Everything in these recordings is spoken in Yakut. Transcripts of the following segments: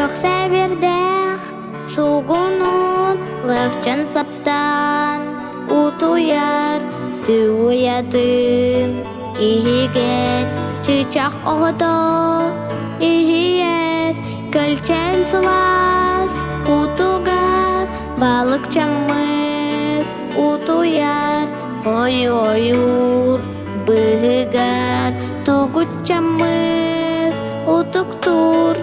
Күөх сэбирдэх суугунун лыахчын саптаан утуйар түуйатын иһигэр чыычаах оҕото иһийэр көлчэн сылаас утугар балыкчаммыт утуйар ой-ойуур быыһыгар тугутчаммыт утуктуур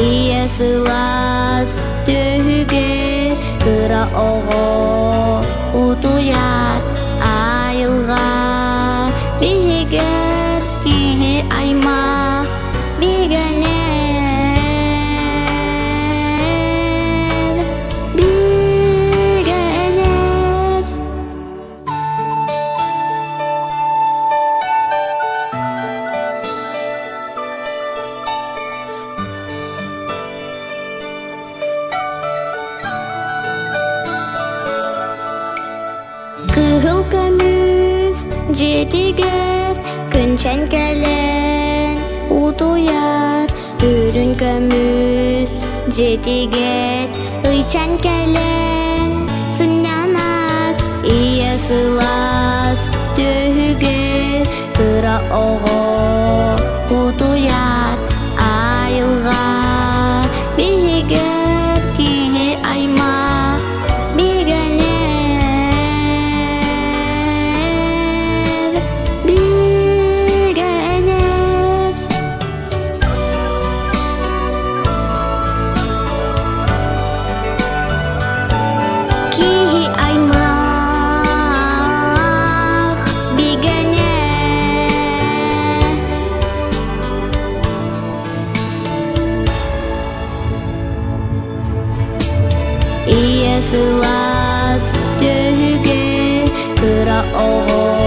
ийэ сылаас түөһүгэр кыра оҕо утуйар айылҕа биһигэр киһи аймах бигэнэр бигэнэр. Кыһыл көмүс дьиэтигэр күнчэн кэлэн утуйар үрүҥ көмүс дьиэтигэр ыйчан кэлэн сынньанар ийэ сылаас түөһүгэр кыра оҕо утуйар айылҕа биһигэр киһи аймах бигэнэр бигэнэр. Киһи аймах бигэнэр. Ийэ сылаас түөһүгэр кыра оҕо.